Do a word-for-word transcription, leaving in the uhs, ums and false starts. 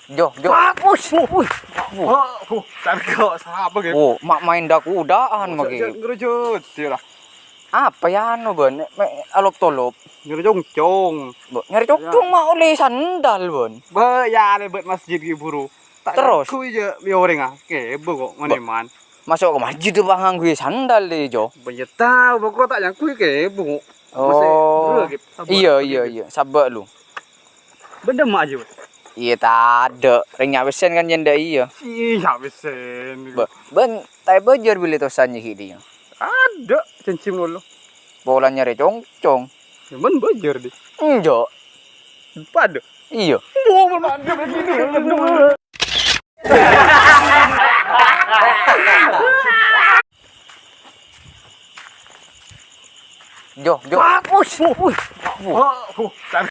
Jo, jo. Bagus. Wuh, wuh. Wuh, wuh, targa sapa, Gem? Wuh, ma' maèn dâ-kodâ'ân, Masa Mage. Jhâ' ngerujut, dia lah. Apa ya anu, Bân? Me' alop-tolop. Nyarè congcong. Bân, nyarè congcong Ya. ma' ollè sandal, Bân. Bâ, ya, lèbât masjid ghi' buru. Ta' Terus? Aku ija mi orèng, ah. Kèbâ kok, Bân. Ngoneman. Maso' ka masjid apa ngangghuy sandal, deh, Jo? Bân ya tao, bâ, kok ta' ngangghuy kèbâ kok. Masih Oh. buru, gitu. Sabbhâ, Iya, sabbhâ, iya, gitu. iya. Sabbhâ lu. Bendem aja. Iya, tadâ'. Rèng nyawèsen kan jhâ' dâ' iyâ. Iya, wisen. Bâ-, bân, tapè bâjâr bilâ tosan jâ' ghi' diyâ. Adâ', cèncèm lolo. Polana nyarè congcong. Ya, bân bâjâr, deh. Enjâ'. Padâ. Iya. Wah, bân padâ, bân gitu. Jo, jo. Bagus. Wuh, wuh. Wuh, wuh, kan